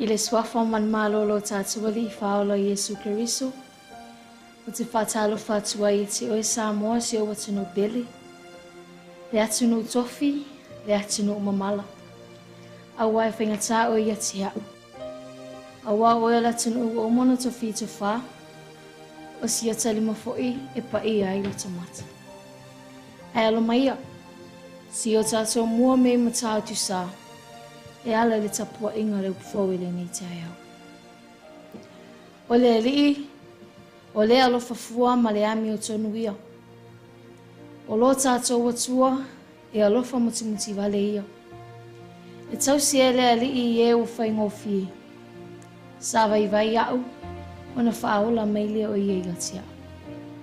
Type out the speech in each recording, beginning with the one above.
I le Suafa ma le Malo o lo tatou Alii Faaola Iesu Keriso, ou te faatalofa atu ai i te oe Samoa si ou atunuu pele, le atunuu tofi, le atunuu mamala. Aua e faigata oe ia te au. Aua o oe o le atunuu ua uma ona tofi i tofā, o si ota lima foi e paia ai lota mata. Ae alo maia, si o tatou mua mea i Matautu-sa, e ala i le tapuaiga a le upufou i lenei taeao. O le Alii, o le alofa fua ma le amiotonu ia. O lo tatou Atua, e alofa mutimuti vale ia. E tausi e le Alii i e ua faigofie. Sa vaivai au, ona faaola mai lea o ia ia te au.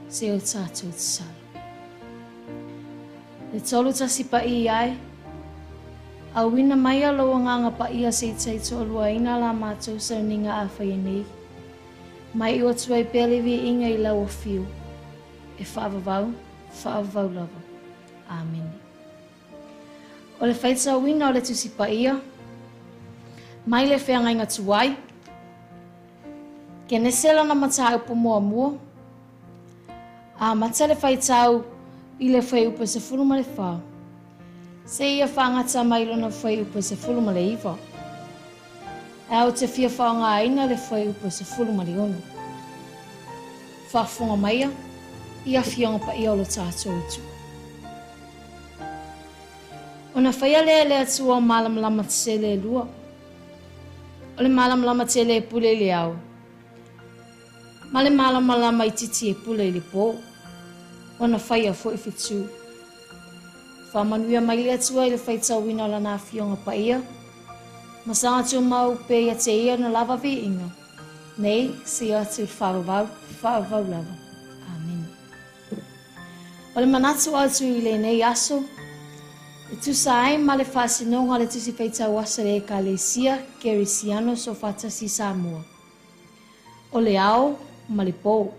Se o tatou tatalo. Le 31 paia e, auina maia lou agaga paia se i taitoaluaina la matou sauniga a faia nei. Mai iu atu ai pea le viiga i lau afio, e faavavau, faavavau lava. Amene. O le faitauina o le Tusi Paia, mai le feagaiga tuai, Kenese lona mataupu muamua, Amata le faitau i le fuaiupu 14, seia faagata mai lona fuaiupu 19. Ae ou te fia faaaogaina le fuaiupu 16. Faafofoga maia i Afioga Paia o lo tatou Atua. Ona faia lea e le Atua o malamalama tele e lua. O le malamalama tele e pule i le ao, ma le malamalama itiiti e pule i le po. Ona faia foi fetu. Faamanuia mai le Atua i le faitauina o Lana Afioga Paia, ma saga tumau pea ia te Ia ona lava viiga, nei seia atu i le faavavau, faavavau lava. Amene. O le manatu atu i lenei aso, e tusa ai ma le faasinoga o le Tusi Faitau Aso a le Ekalesia Kerisiano Soofaatasi i Samoa, o le ao ma le po,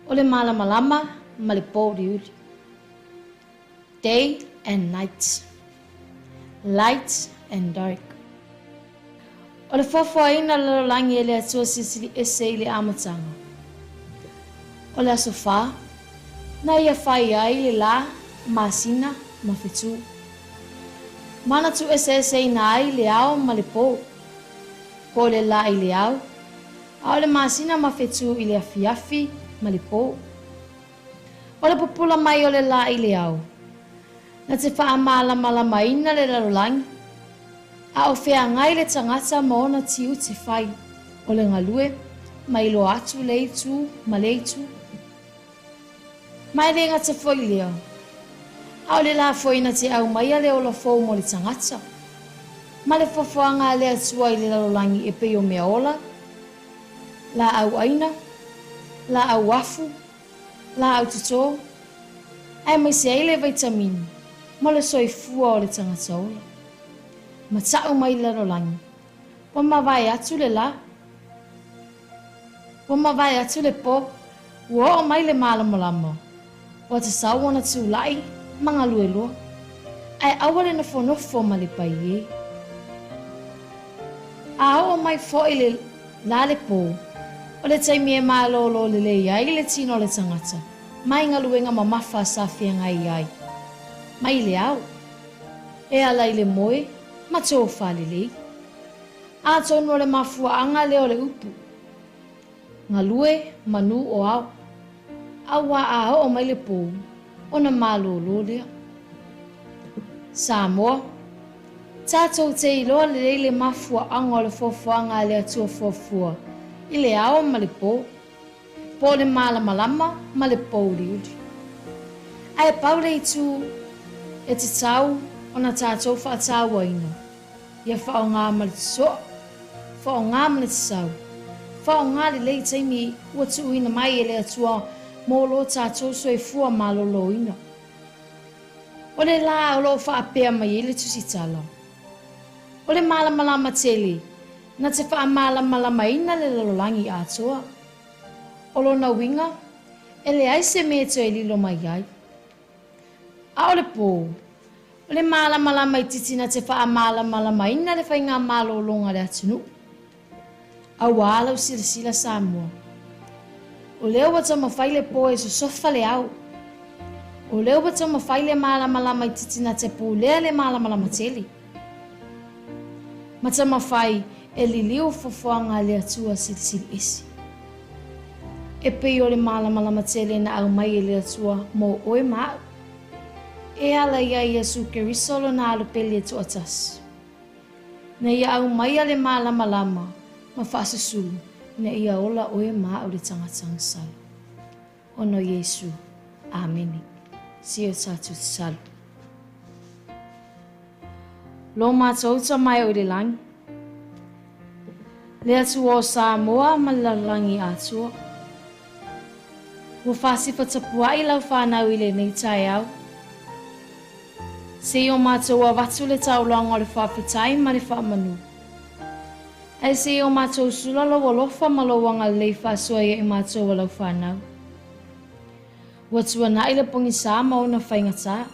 o le malamalama ma le pouliuli. Day and night. Light and dark. O le foafoaina o le lalolagi e le Atua Silisili Ese i le amataga. O le aso fa, na ia fai ai le lā, masina, ma fetu. Ma na tuueseeseina ai le ao ma le po. Po o le lā i le ao, a o le masina ma fetu i le afiafi ma le po. O le pupula mai o le lā i le ao, na te faamalamalamaina le lalolagi, a o feagai le tagata ma ona tiute fai, o le galue, ma iloa atu le itu ma le itu. Ma e le gata foi i lea, a o le lā foi na te aumaia le ola fou mo le tagata, ma le foafoaga a le Atua i le lalolagi e pei o mea ola, laau aina, laau afu, laau toto, aemaise ai le vaitamini mo le soifua o le tagata ola. Mata'u mai le lalolagi, ua mavae atu le la, ua mavae atu le po, ua oo mai le malamalama, ua tatau ona tulai ma galue loa, ae aua le nofonofo ma le paie. A oo mai foi le la le po, o le taimi e malōlō lelei ai le tino o le tagata mai galuega mamafa sa feagai ai mai le ao, e ala i le moe ma tofa lelei. Atonu o le mafuaaga lea o le upu, Galue manu o ao, auā a oo mai le pou, ona malōlō lea. Samoa, tatou te iloa lelei le mafuaaga o le foafoaga a le Atua fuafua i le ao ma le po, po o le malamalama ma le pouliuli. Ae pau le itu e tatau ona tatou faatauaina, Ia faaaoga ma le soa, faaaoga ma le sasau, faaaoga lelei taimi ua tuuina mai e le Atua mo lo tatou soifua maloloina. O le lā o lo o faapea mai ai le Tusitala, O le malamalama tele na te faamalamalamaina le lalolagi atoa. O lona uiga, e leai se mea e toe lilo mai ai. A o le po, O le malamalama itiiti na te faamalamalamaina le faigamalologa a le atunuu. Auā lau silasila Samoa. O lea ua taumafai le po e sosofa le ao. O lea ua taumafai le malamalama itiiti na te pulea le malamalama tele. Ma taumafai e liliu fuafuaga a le Atua Silisili Ese. E pei o le malamalama tele na aumai e le Atua mo oe ma a'u. E ala iā Iesu Keriso lona Alo pele e toatasi. Na ia aumaia le malamalama ma faasusulu ina ia ola oe ma a'u le tagata agasala. Ona o Iesu. Amene. Se o tatou tatalo. Lo matou Tama e o i le lagi. Le Atua o Samoa ma le lalolagi atoa. Ua faasifa tapuai lau fanau i lenei taeao. Se i o matou avatu le taulaga o le faafetai ma le faamanu. Ae se i o matou sula lou alofa ma lou agalelei faasoa ia i matou o lau fanau. Ua tuanai le pogisa ma ona faigata.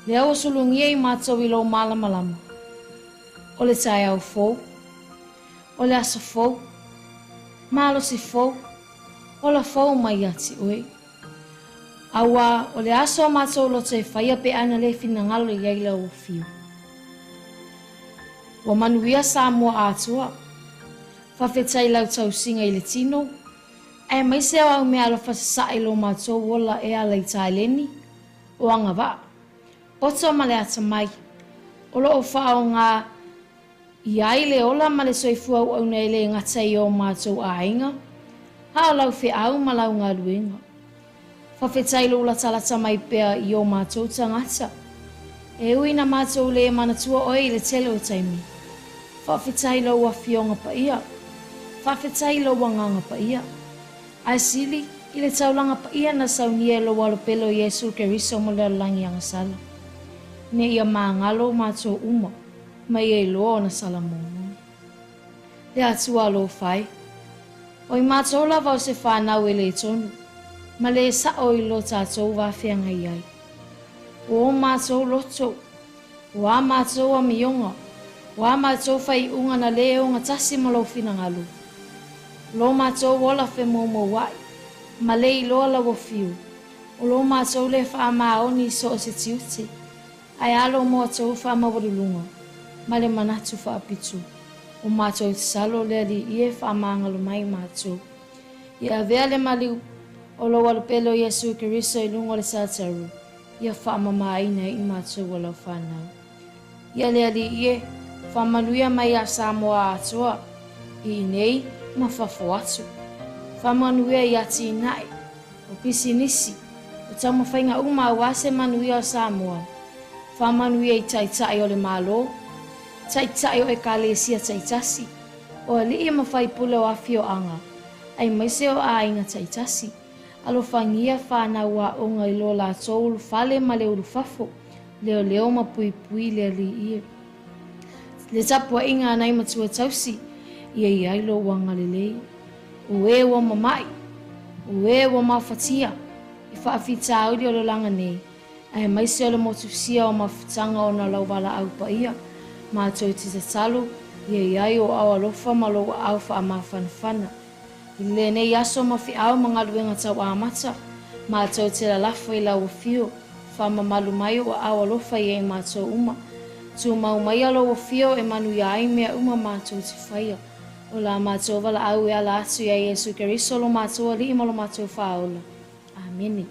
Lea ua sulugia i matou i lou malamalama. O le taeao fou. O le aso fou. Malosi fou. Ola fou mai ia te oe. Auā, o le aso a matou loto e faia pe ana le finagalo i ai lau afio. Ua manuia Samoa atoa. Faafetai lau tausiga i le tino, aemaise o au meaalofa sasae i lo matou ola e ala i taeleni, o agavaa, poto ma le atamai, o lo o faaaoga I ai le ola ma le soifua auauna e le gata i o matou aiga, a o lau feau ma lau galuega. Faafetai lou latalata mai pea i o matou tagata. E ui na matou le manatua oe i le tele o taimi. Faafetai lou Afioga Paia. Faafetai lou Agaga Paia. Ae sili, i le taulaga paia na saunia e lou Alo pele o Iesu Keriso mo le lalolagi agasala. Ina ia magalo matou uma. Ma ia iloa ona Salamone. Le Atua alofa e. O i matou lava o se fanau e le tonu, ma le sa'o i lo tatou va feagai ai. O o matou loto, o a matou amioga, o a matou faiuga na le ogatasi ma lou finagalo. Lo matou ola femoumoua'i, ma le iloa lau afio, o lo matou le faamaoni i so o se tiute, Ae alo mo atou faamaualuluga ma le manatu faapito o matou tatalo le Alii e faamagalo mai matou. Ia avea le maliu o lou Alo pele o Iesu Keriso i luga o le Sataru, ia faamamaina ai matou o lau fanau. Ia le Alii e, faamanuia mai ia Samoa atoa, i inei ma fafo atu. Faamanuia i atinae, o pisinisi, o taumafaiga uma aua se manuia o Samoa, faamanuia i Taitai o le Malo, Taitai o Ekalesia taitasi, o alii ma faipule o afioaga, aemaise o aiga taitasi. Alofagia fanau aoga i lo latou ulufale ma le ulufafo, leoleo ma puipui le alii e. Le tapuaiga a nai matua tausi, ia i ai lou agalelei. O e ua mama'i, o e ua mafatia i faafitauli o le olaga nei, aemaise o le motusia o mafutaga ona o lau valaau paia, matou te tatalo ia i ai o ao alofa ma lou aao faamafanafana. I lenei aso ma feau ma galuega tau amata, matou te lalafo i lau afio, faamamalu mai o aao alofa ia i matou uma. Tumau maia lou afio e manuia ai mea uma matou te faia. O la matou valaau e ala atu iā Iesu Keriso lo matou Alii ma lo matou Faaola. Amene.